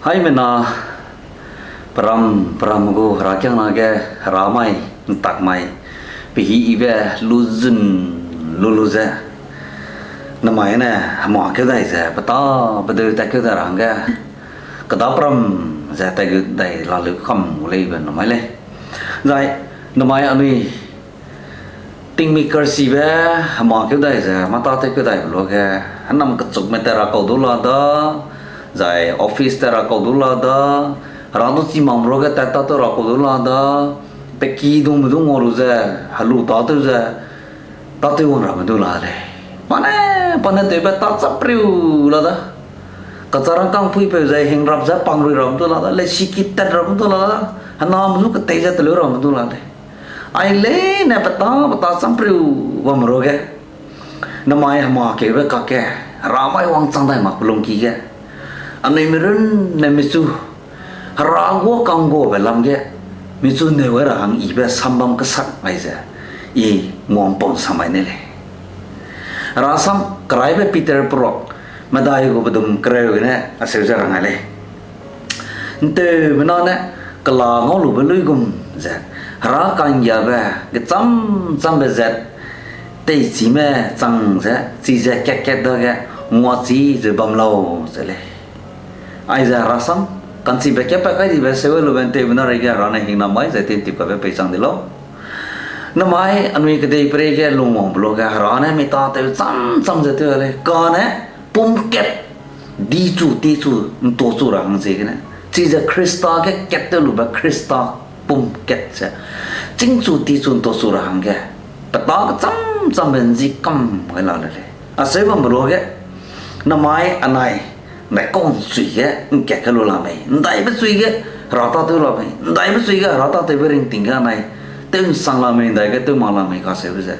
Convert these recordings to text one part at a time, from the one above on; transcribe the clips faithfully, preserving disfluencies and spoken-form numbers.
Haimena peram peram gu herakiangna ge, hera mai, ntak mai, pehî yibe luzun lu lu ze, namai ne hema keu dai ze, petâ pedeu tat keu dai ra hangge, kedâ peram ze tat gu dai laleu kam gu leibe namai lei. Zai, namai anui tingmik karchibe hema keu dai ze, mâ tâ tew keu daibe luage, hênam kechukme tat ra kau du la da, zai office tat ra kau du la da, hera du chi makme ruage tat tâtew ra kau du la da, pe kidungme du ngau lu ze, helu tâtew ze, tâtew wang rabe du la lei. Pa ne, pa ne tewbe tâ chap riu la da. Kachâ rangkâng puipeu ze hingrap ze pangrui rabe du la da, lesiki tat rabe du la da, hênam zu ketei ze teleu rabe du la lei. Ai leine petâ petâ cham riu bamme ruage, namai hema keube kakge, hera mai wangchang dai mak pe lungki ge, anui mirunne michu, hera guâ ka'ngguabe lam ge, michu neu gai ra hang yibe sambam kesak ai ze, i nguampau sam mai ne lei. Herasam keraibe Peter peruak, medai gu pedum kereu gene aseu ze rang ai lei. Nteumena ne kela ngau lube luigum ze, hera ka'nggiabe gechâm châmbe zat, teichime chang ze, chize kat-kat dage nguachi ze bam lau ze lei. Aize herasam, ka'nchibe kepat kai dibe seu lube nteumena reige hera ne hingnam mai zai tintip kabe peichang di lau. Namai anui kedeiperei ge lungwangbe luage hera ne mi tâtew châm châm ze tew lei, kane pum kat, dichu tichu, ntuachu ra hang ziegene, chize Khrista ge kat tew lube Khrista pum kat ze, chîngchu tichu ntuachu ra hangge, petâ kechâm châmbe nzi kam gai la le lei. Aseu bambe luage, namai anai, ndaikau nchui ge ngkat ke lu la mei, ndaibe chui ge hera tâtew la mei, ndaibe chui ge hera tâtewbe ringting ge anai tew nsang la mei, ndai ge tew mak la mei kaseube ze,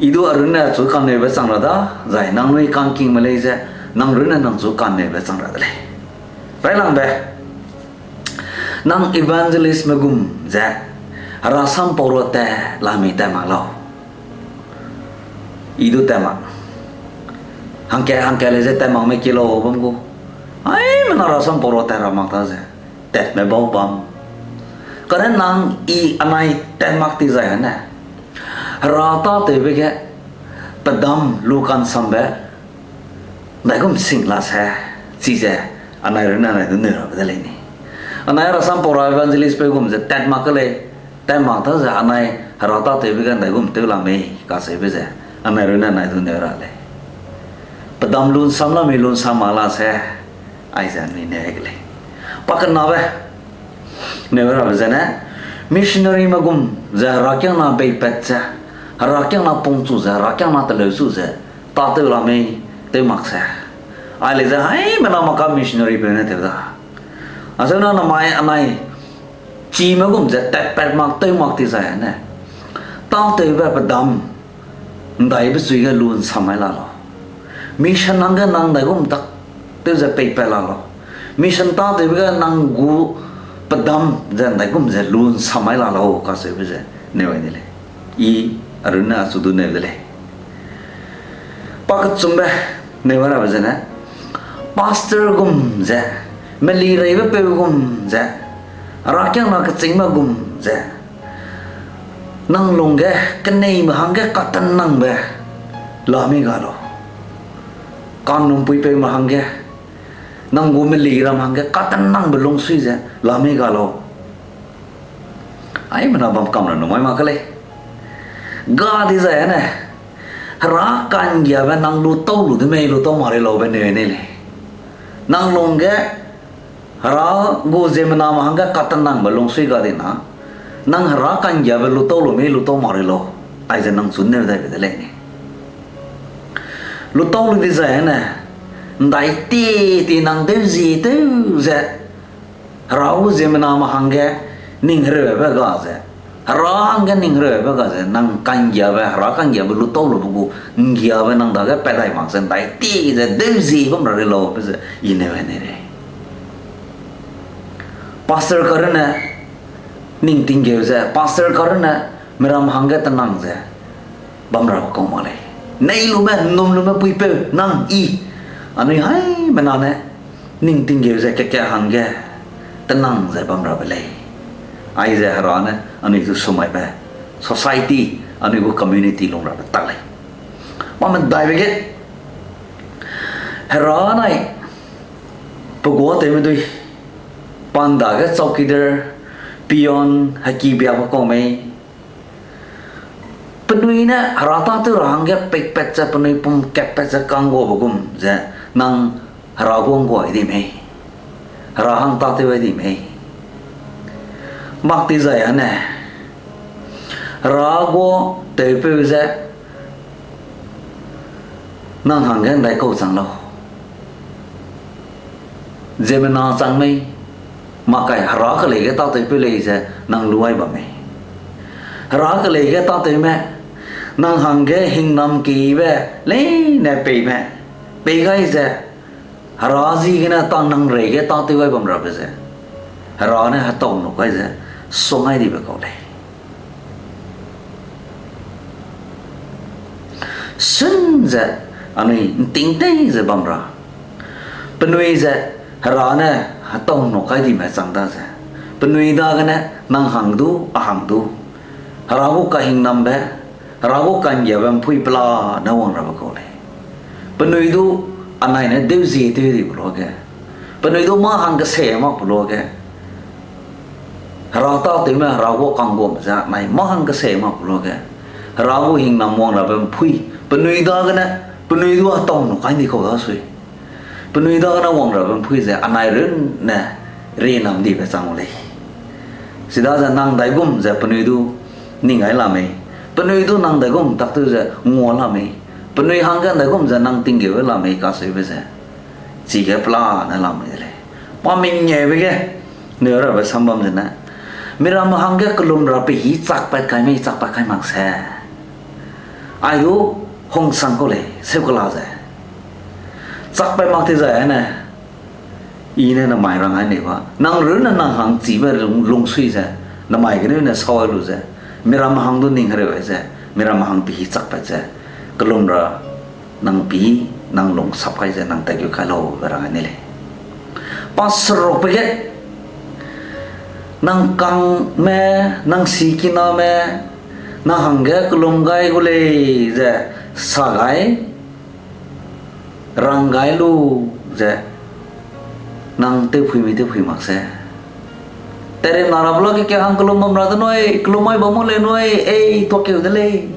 i du arunne chu kaneube chang ra da, zai nangnui kangkingme lei ze, nang runne nang chu kaneube chang ra de lei. Railangbe, nang evangelistme gum ze, herasam pau ra tat la mei tat mak lau. I du tat mak. Hangkat hangkat lei ze tat makme ki lau bam gu. Aimena herasam pau ra tat ra mak ta ze, tatme bau bam. Kane nang i anai tat mak ti zai ane, hera tâtewbe ge pedam lu ka'nsambe ndaigum sing la se, chize anai runne anai du neu rabe de lei ni. Anai herasam pau ra evangelistpeu gum ze tat mak ke lei, tat mak ta ze anai hera tâtewbe ge ndaigum tew la mei kaseube ze, anai runne anai du neu ra lei. Pedam lu nsam la mei lu nsam mak la se, aize anui neu ke lei. Pakenabe, neu rabe zene, missionaryme gum ze herakiangna beipat ze, herakiangna pungchu ze, herakiangna teleu chu ze, tâtew la mei, tew mak se. Ai lei ze haimena maka missionarypeu ne tew da. Aseuna namai anai, chime gum ze tatpat mak tew mak ti zai ane, tâtewbe pedam, ndaibe chui ge lu nsam mai la lau. Mission hangge nang ndaigum tak tew ze peipat la lau. Mission tâtewbe ge nang gu pedam ze ndaigum ze lu nsam mai la lau kaseube ze neu ai de lei. I arunne achu du neu de lei. Pakechumbe, neu rabe zene, pastor gum ze, melireibepeu gum ze, herakiangna kechîngme gum ze, nang lungge keneime hangge katennangbe la mei ga lau. Kanumpuipeume hangge, nang gu meliram hangge katennangbe lungsui ze la mei ga lau. Aimena bam kam ra numai mak ke lei. Ga dizai ane, hera ka'nggiabe nang lu tau lu de mei lu tau mak rei laube neu ne lei. Nang lungge hera gu ziemmename hangge katennangbe lungsui ga di na, nang hera ka'nggiabe lu tau lu mei lu tau mak rei lau, aize nang chu neu daibe de lei ni. Lu tau lu dizai ane, ndai ti ti nang deu zi tew ze, hera gu ziemmename hangge ning hereube ga ze, hera hangge ning hereube ga ze, nang ka'nggiabe, hera ka'nggiabe lu tau lube gu, nggiabe nang dage pat dai mak ze, ndai ti ze deu zi bam ra rei laube ze, i neu ne rei. Pastor karunne ning tinggeu ze, pastor karunne miram hangge tenang ze bam ra kau mak lei. Nei lume, nnum lume puipeu, nang i. Anui haimena ne, Ning tinggeu ze keke hangge tenang ze bam rabe lei. Aize Hera ne anui zu sumaibe society, anui gu community lung rabe tak lei. Mamedaibe ge Hera nai pe guâtewme dui, pa ndage chowkidar, peon, heki biakbe kau mei, penui ne Hera tâtew ra hangge peipat ze penui pum katpat ze ka'ngguabe gum ze nang Hera gu ’ngguai di mei, Hera hang tâtew ai di mei. Mak ti zai ane, Hera gu tewpeu ze nang hangge ’ndaikau chang lau. Ziemmena chang mei, mak kai Hera kelei ge tâtewpeu lei ze nang lu ai bam mei. Hera kelei ge tâtewme, nang hangge hingnam keyibe leine peime, pei gai ze, Hera ziegene ta nang reige tâtew gai bam rabe ze, Hera ne hetau nuk gai ze, suang gai dibe kau lei. Sun ze anui ’nting tei ze bam ra, penui ze Hera ne hetau nuk gai dime chang da ze, penui dagene nang hang du, a hang du, Hera gu kahingnambe, Hera gu ka'nggiabe ’mpui pela ne wang rabe kau lei. Penui du anai ne dewzie tew dibe luage, penui du mâ hang kese mak pe luage, Hera tâtewme Hera gu ka'ngguame ze anai mâ hang kese mak pe luage, Hera gu hingnam wang rabe ’mpui, penui dagene, penui du hetau nuk kai ndi kau dasui. Penui dagene wang rabe ’mpui ze anai runne rienam dibe chang gu lei. Chidaze nang ’ndaigum ze penui du ning gai la mei, penui du nang ’ndaigum taktew ze ngua la mei, penui hangge ’ndaigum ze nang tinggeu la mei kaseube ze, chige pela ne la mei de lei. Pa mengeube ge, neu rabe sambam zene, miramme hangge kelum ra pehî chakpat kai mei, chakpat kai mak se. Ai du hungsang kau lei, seu kela ze. Chakpat mak ti zai ane, I ne namai rang ai nei ba. Nang runne nang hang chibe lung, lungsui ze, namai gene ne sau ai lu ze, miramme hang du ning hereu ai ze, miramme hang pehî chakpat ze, kelum ra nang pî, nang lung sap kai ze, nang tatkeu kai lau be rang ai nei lei. Pa serukbe ge, nang kangme, nang sikiname, nang hangge kelum gai gu lei ze, sa gai, rang gai lu ze, nang tewphui mei tewphui mak se. Tatremna rabe luage kehang kelum bam ra de nui, kelum mai bam mu lei nui, ei tuakeu de lei.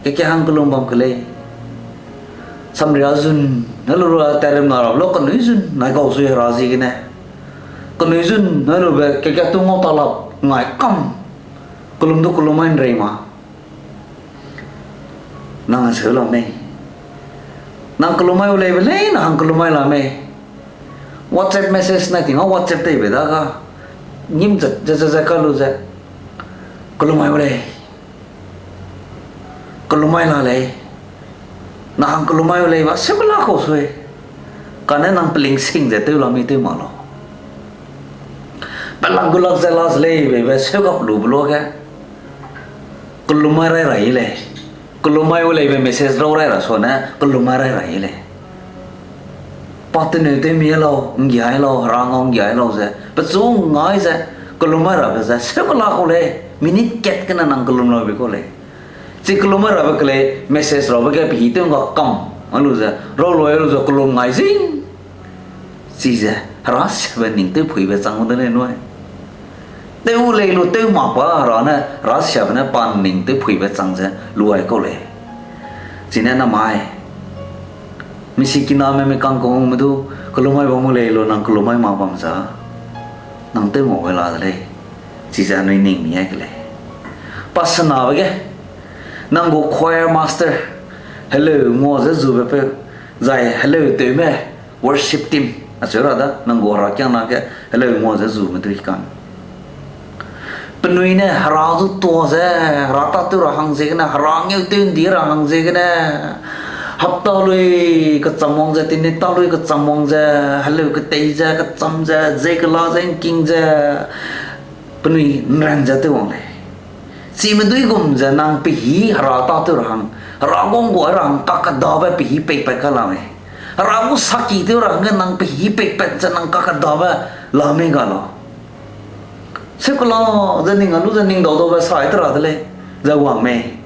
Kehang kelum bam ke lei. Samria zun, ne lu ra tatremna rabe lu kenui zun, nai kau sui Hera ziegene. Kenui zun, ne lube keke tu ngau ta lap, ngai kam. Kelum du kelum mai ’nrei ma. Nang a seu la mei. Nang kelum mai u leibe leine hang kelum mai la mei. WhatsApp message nai ting a WhatsApp teibe da ga. Ngim zat, zat, zat, zat ka lu ze. Kelum mai u lei. Kelum mai la lei. Nang hang kelum mai u lei ba, seu kela kau sui. Kane nang peling sing ze tew la mei tew ma lau. Pelak gulak ze la ze lei beibe seu gap lube luage. Kelum mai rai rai lei. Kelum mai u leibe message rau rai ra suane, kelum mai rai rai lei. Pa teneu tewmi lau, ’nggiai lau, Hera ngau ’nggiai lau ze, pechu ngai ze, kelum mai rabe ze, seu kela kau lei, minute kat gene nang kelum laube kau lei. Chi kelum mai rabe ke lei, message rabe ge pehî tew ’ngga kam, a lu ze, rau lu a lu ze, kelum ngai zing. Chize, Hera siabe ning tewphuibe chang de lei nui. Tew lei lu tew mak pa Hera ne, Hera siabe ne pa ning tewphuibe chang ze lu ai kau lei. Chine namai, misikiname mi kangkungme du, kelum mai bam mu lei lu nang kelum mai mak bam za. Nang tew mak gai la de lei. Chize anui ning mi ai ke lei. Pa senabe ge, nang gu choir master, heleu ngua ze zube peu, zai heleu tewme, worship team, acheu ra da, nang gu herakiangna ge, heleu ngua ze zube dui kan. Penui ne Hera zu tuâ ze, Hera tâtew ra hang ziegene, Hera ngeutew ’ndi ra hang ziegene, hapta lui kecham wang ze, tinita lui kecham wang ze, heleu ketei ze, kecham ze, ze kela ze, ’ngking ze, penui ’nran ze tew wang lei. Chime dui gum ze nang pehî Hera tâtew ra hang, Hera gu ’nggua ra hang, kakedabe pehî peipat ka la mei. Hera gu saki tew ra hangge nang pehî peipat ze nang kakedabe la mei ga lau. Sekula ze ning a lu ze ning dau daube sai te ra de lei, ze wang mei.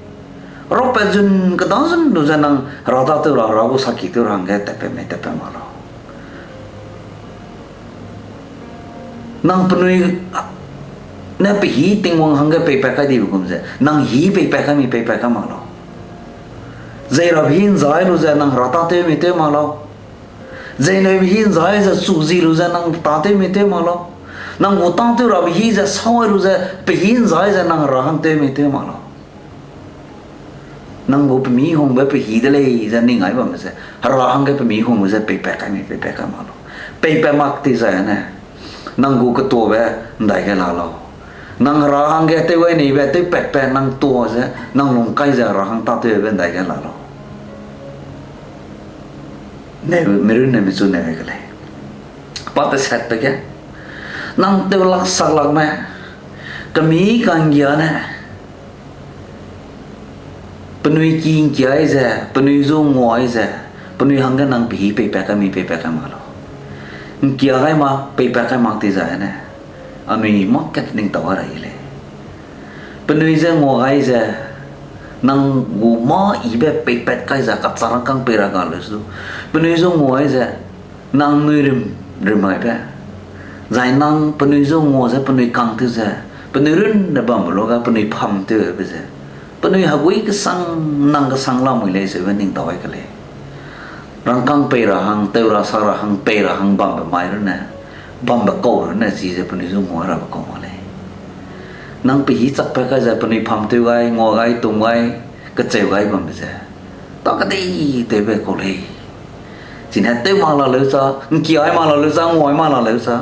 Rapat zun kedazun lu ze nang Hera tâtew ra, Hera gu saki tew ra hangge tatpat mei, tatpat mak lau. Nang penui ne pehî Tingwang hangge peipat kai dibe gum ze, nang hî peipat kai mi peipat kai mak lau. Zei rabe hî ’nzai lu ze nang Hera tâtew mi tew mak lau. Zei neube hî ’nzai ze chu zi lu ze nang tâtew mi tew mak lau. Nang gu tâtew rabe hî ze sâu lu ze pehî ’nzai ze nang Hera hang tew mi tew mak lau. Nang gu pemihungbe pehî de lei ze ning ai bambe ze, Hera hangge pemihungbe ze peipat kai mi peipat kai mak lau. Peipat mak ti zai ne, nang gu ketuabe ’ndai ge la lau. Nang Hera hangge tew gai neibe tewpatbe nang tua ze, nang lung kai ze Hera hang tâtewbe ’ndai ge la lau. Ne, mirunne michu ne ke lei. Pa tesatbe ge, nang tew lak sak lakme, kemî ka'nggia ne, penui ki ’ngkiai ze, penui zu nguai ze, penui hangge nang pehî peipat kai mi peipat kai mak lau. ’Ngkia gai mak, peipat kai mak ti zai ne, anui mâ kat ning tau ra yi lei. Penui ze ngua gai ze, nang gu mâ yibe peipat kai ze kachârangkâng pei ra ga leu su. Penui zu nguai ze, nang nui rim, rim gaibe. Zai nang penui zu ngua ze penui kangtew ze, penui runne bambe luage penui phamtewbe ze, penui hegui kesang, nang kesang lamui lei seube ning tau ai ke lei. Rangkâng pei ra hang, tew ra sak ra hang, pei ra hang bambe mai runne, bambe kau runne chize penui zu ngua rabe kau mak lei. Nang pehî chakpat kai ze penui phamtew gai, ngua gai, tum gai, kecheu gai bambe ze, ta kedei tewbe kau lei. Chine tew mak la leu cha, ’ngkiai mak la leu cha, nguai mak la leu cha,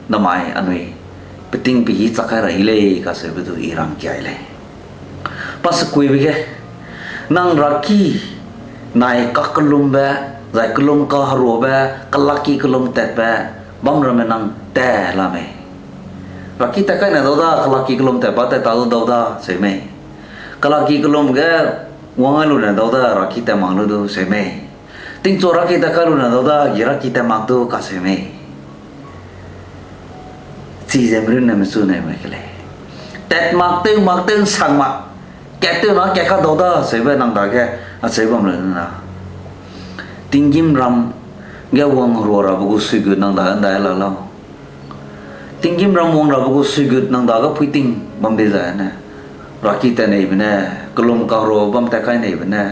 namai anui peting pehî chak kai ra yi lei kaseube du i rangkiai lei. Pa sekuibe ge, nang raki nai kakellumbe, zai kellum kaheruabe, kelaki kellum tatbe bam ramme nang tat la mei? Raki tat kai ne dau da, kelaki kellum tat ba tat ta du dau da seu mei? Kelaki kellum ge wang ai lu ne dau da, raki tat mak lu du seu mei? Tingchu raki tat kai lu ne dau da, gi raki tat mak du kaseu mei? Chize mirunne michu ne me ke lei. Tat mak, tew mak, tew ’nsak mak, kat tew na kat ka dau da seube nang dage acheu bam le na. Tinggîmram ge wangherua rabe gu suigut nang dage ’ndai la lau. Tinggîmram wang rabe gu suigut nang dage puiting bam di zai ne, raki tat neibe ne, kellum kaheruabe bam tat kai neibe ne,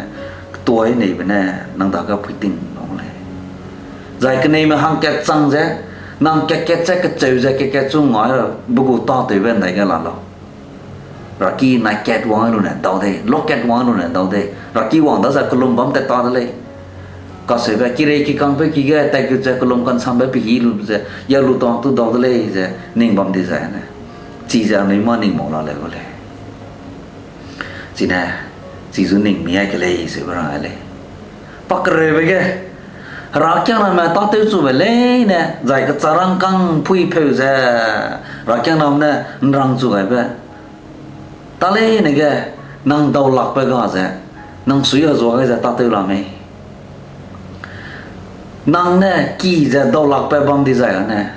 ketuai neibe ne, nang dage puiting bam lei. Zai keneime hangkat chang ze, nang kat-kat ze kecheu ze kat-kat chu ngai rabe gu tâtewbe ’ndai ge la lau. Raki nai kat wang lu ne dau dei, lo kat wang lu ne dau dei, raki wang da ze kellum bam tat ta de lei. Kaseube kirei kikangpeu ki ge tatgut ze kellum kansambe pehî lu ze, ya lu tang tu dau de lei ze, ning bam di zai ne. Chize anui mâ ning mau la leu gu lei. Chine, chi zu ning mi ai ke lei seube rang ai lei. Pa kereube ge, herakiangname tâtew chube leine, zai kechârangkâng pui pheu ze, herakiangnam ne ’nrang chu gaibe. Ta leine ge, nang daulakbe ga ze, nang sui a zua gai ze tâtew la mei? Nang ne ki ze daulakbe bam di zai ane,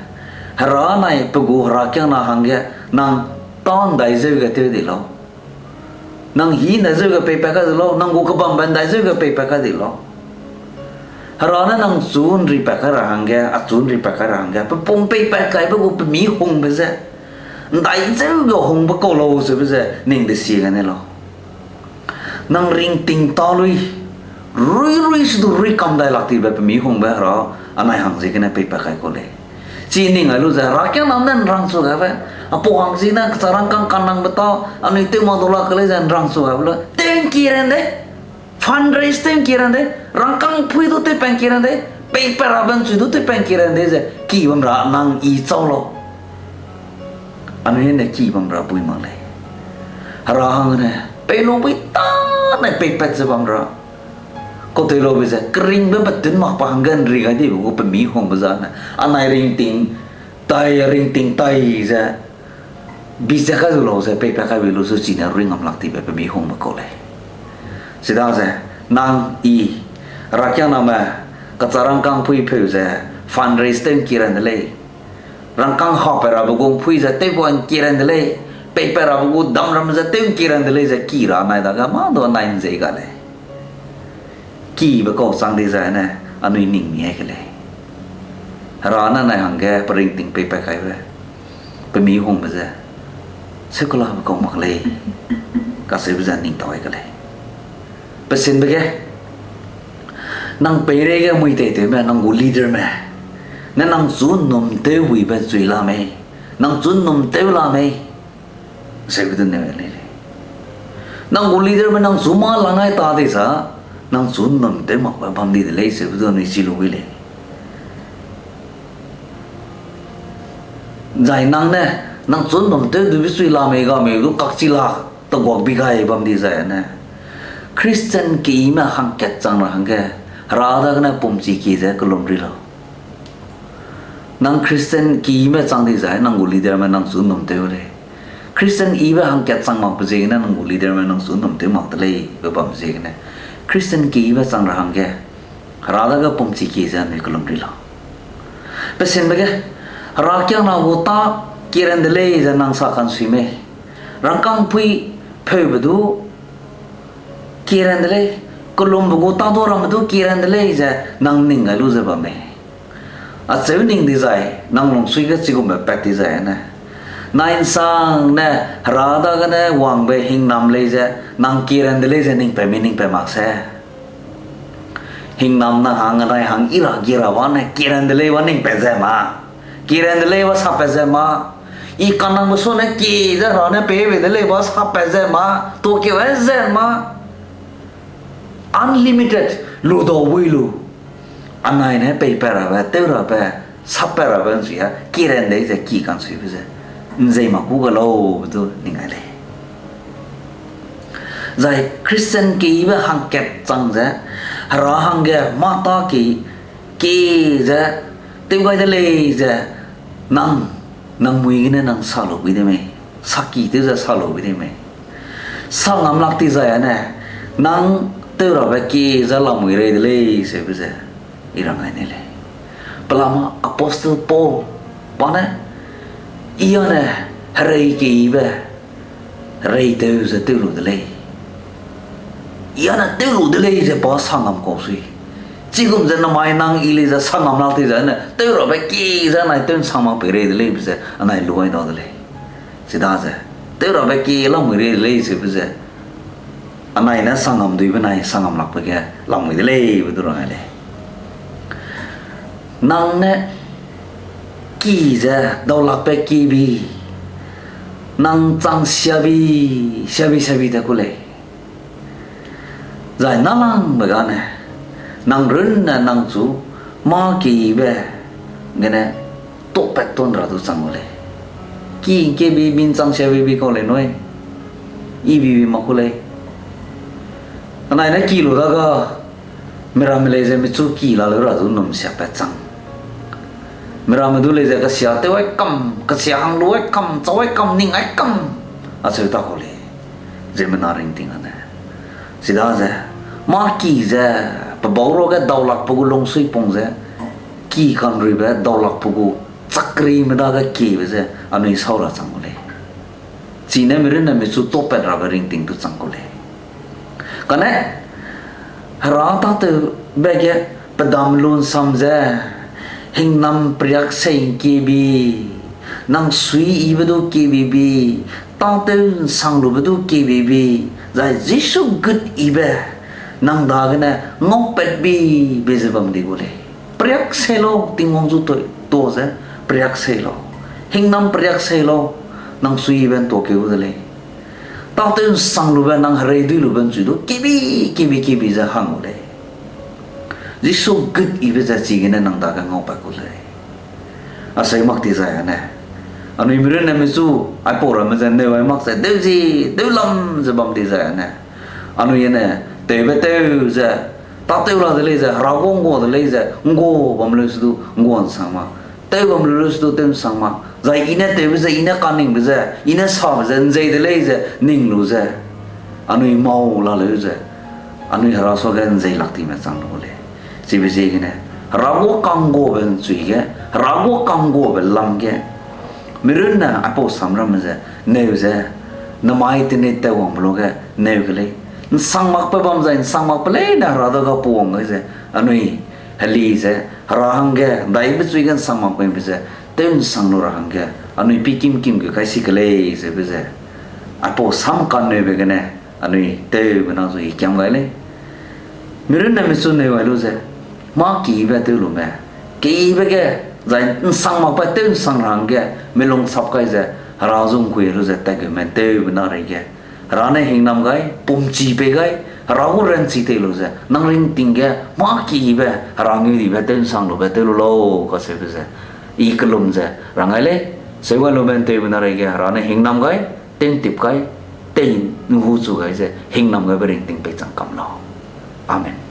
hera nai pe gu herakiangna hangge, nang tâ ’ndai zeu ge tew di lau. Nang hî ’ndai zeu ge peipat kai di lau, nang gu kebambe ’ndai zeu ge peipat kai di lau. Hera ne nang chu ’nripat kai ra hangge, achu ’nripat kai ra hangge, pe pum peipat kaibe gu pemihungbe ze, ’ndai zeu ge hungbe kau lau seube ze, ning desie gene lau. Nang ringting tâ lui, rui rui se du rui kam dai lak tibe pemihungbe hera, anai hang ziegene peipat kai kau lei. Chi ning ai lu ze, herakiangnam ne ’nrang chu gaibe, apau hang ziegene kechârangkâng kanangbe tâ, anui tew mak dau lak ke lei ze ’nrang chu gaibe lu, tew ’ngki ran de, fundraise tew ’ngki ran de, rangkâng pui du tew pa ’ngki ran de, peipat rabe ’nchui du tew pa ’ngki ran de ze, ki bam ra nang i chau lau. Anui ne ki bam ra bui mak lei. Hera hangge ne, pei lu bui tâne peipat ze bam ra. Kau tei laube ze, keringbe petun mak pa hangge ’nri gai dibe gu pemihungbe zane, anai ringting tai, ringting tai ze, bi ze kai lu lau ze, peipat kai bei lu zu chine rui ngam lak tibe pemihungbe kau lei. Chidaze, nang i, herakiangname, Kacha rangkâng pui pheu ze fundraise tew ’ngki ran de lei. Rangkâng hapat rabe gu ’mpui ze tew ba ’ngki ran de lei. Peipat rabe gu damram ze tew ’ngki ran de lei ze ki ra nai dage mâ du nai ’nzei ga lei. Kibe kau chang dizai ne, anui ning mi ai ke lei. Hera ne nai hangge pe ringting peipat kaibe, pe mi hungbe ze, secular be kau mak lei, kacheube ze ning tau ai ke lei. Pesinbe ge, nang peireige mui teitewme, nang gu leaderme ne nang chu ’nnum tew buibe chui la mei, nang chu ’nnum tew la mei, seube du neu lei lei. Nang gu leaderme nang chu mâ lang ai ta dei za, nang chu ’nnum tew makbe bam di de lei seube du anui chi lu wi lei. Zai nang ne, nang chu ’nnum tew dube chui la mei ga mei du kakchi la, teguak bi gai bam dizai ne, Christian keime hangkat chang ra hangge, Hera dagene pumchi kie ze kellum ri lau. Nang Christian keime chang dizai nang gu leaderme nang chu ’nnum tew lei. Christian yibe hangkat chang makbe ziegene nang gu leaderme nang chu ’nnum tew mak de lei be bam ziegene, Christian keime chang ra hangge, Hera dage pumchi kie ze anui kellum ri lau. Pesinbe ge, Herakiangna gu tâ kie ran de lei ze nang sa kansui mei. Rangkâng pui pheube du kie ran de lei. Kellumbe gu tâ du ramme du kie ran de lei ze nang ning gai lu ze bam mei. Acheu ning dizai, nang lungsui ge chigumbe pat dizai ne, nai ’nsangne Hera dagene wangbe hingnam lei ze, nang kie ran de lei ze ning pat mi ning pat mak se. Hingnam nang hang, anai hang, i ra gi ra ba ne kie ran de lei ba ning pat ze ma. Kie ran de lei ba sa pat ze ma. I kanangbe sune kie ze Hera ne pei bei de lei ba sa pat ze ma. Tuâkeu ze ma. Unlimited, lu dau bui lu. Anai ne peipat rabe, tew rabe, sappat rabe ’nchi a, kie ran de ze ki kansuibe ze, ’nzei mak ku ga lau be du ning ai lei. Zai Christian keyibe hangkat chang ze, Hera hangge mâ tâ kie, kie ze, tew gai de lei ze, nang, nang mui gene nang sa lu bui de mei, saki tew ze sa lu bui de mei. Sa ngam lak ti zai ane, nang tew rabe kie ze lamui rei de lei seube ze, i rang ai ne lei. Pelama Apostle Paul, pa ne, i ane, herei keyibe, reitew ze tew lu de lei. I ane tew lu de lei ze pa sa ngam kau sui. Chigum ze namai nang i lei ze sa ngam lak ti zai ne, tew rabe kie ze anai tew ’nsang mak pei rei de lei be ze, anai lu ai dau de lei. Chidaze, tew rabe kie lamui rei de lei seube ze, anai ne sa ngam duibe nai sa ngam lakbe ge lamui de lei be du rang ai lei. Nang ne ki ze daulakbe kiebi, nang chang siabi, siabi, siabi de ku lei. Zai nalangbe gane, nang runne nang chu mâ keyibe gene taupat ton ra du chang gu lei. Ki ’ngkebi min chang siabibi kau lei nui, ibibi mak ku lei. Anai ne ki lu da ga, miramme lei ze michu ki la leu ra du ’nnum siapat chang. Miramme du lei ze kasia tew ai kam, kasia hang lu ai kam, chau ai kam, ning ai kam, acheu ta kau lei. Ziemmena ringting ane. Chidaze, mâ ki ze, pe bau ruage daulakbe gu lungsuipung ze, ki kanruibe daulakbe gu chakrime dage kiebe ze, anui sau ra chang gu lei. Chine mi runne michu taupat rabe ringting du chang ku lei. Kane, Hera tâtewbe ge pedam lunsam ze, hingnam periak sei ’ngkebi, nang suiyibe du kiebibi, tâtew ’nsang lube du kiebibi, zai Jisu gut yibe, nang dagene ngaupatbi be ze bam di gu lei. Periak sei lau, Tingwang zu toi, tuâ ze, periak sei lau. Hingnam periak sei lau, nang suiyibe ’ntuâkeu de lei. Tâtew ’nsang lube, nang herei dui lube ’nchui du, kiebi, kiebi, kiebi ze hang gu lei. Jisu gut yibe ze chigene nang dage ngaupat ku lei. Asei mak ti zai ane, anui mi runne michu, aipau ramme ze neu ai mak ze, deu zi, deu lam ze bam di zai ane, anui ane, tewbe tew ze, tâtew la de lei ze, Hera gu ’nggua de lei ze, ’nggua bam leu se du, ’nggua ’nsang mak. Tew bam leu se du, tew ’nsang mak. Zai i ne tewbe ze, i ne kaningbe ze, i ne sabe ze, ’nzei de lei ze, ning lu ze, anui mau la leu ze, anui Hera suage ’nzei lak time chang lu lei. Chibe ziegene, Hera gu kangguabe ’nchui ge, Hera gu kangguabe lam ge, mirunne aipau samramme ze, neu ze, nemai tenit tewwangbe luage, neu ke lei. ’Nsang makbe bam zai ’nsang makbe leine Hera dage puwang gai ze, anui heli ze, Hera hangge, ’ndaibe chui ge ’nsang makbe be ze, tew ’nsang lu ra hangge, anui pi kim kim ge kai si ke lei zeube ze, aipau sam kaneube gene, anui tewbe na zu i kiam gai lei. Mirunne michu neu gai lu ze, mâ kibe tew lume, kibe ge, zai ’nsang makbe tew ’nsang ra hangge, milung sap kai ze, Hera zu ’ngkui lu ze, taigeume tewbe na reige, Hera ne hingnam gai, pumchi pei gai, Hera gu ranchi tei lu ze, nang ringting ge, mâ kibe, Hera ngeudibe tew ’nsang lube tew lu lau, kacheube ze, i kelum ze, rang gai lei, seu gai lume tewbe na reige, Hera ne hingnam gai, tew'ntip gai, tei ’nhu chu gai ze, hingnam gaibe ringting peichang kam lau. Amen.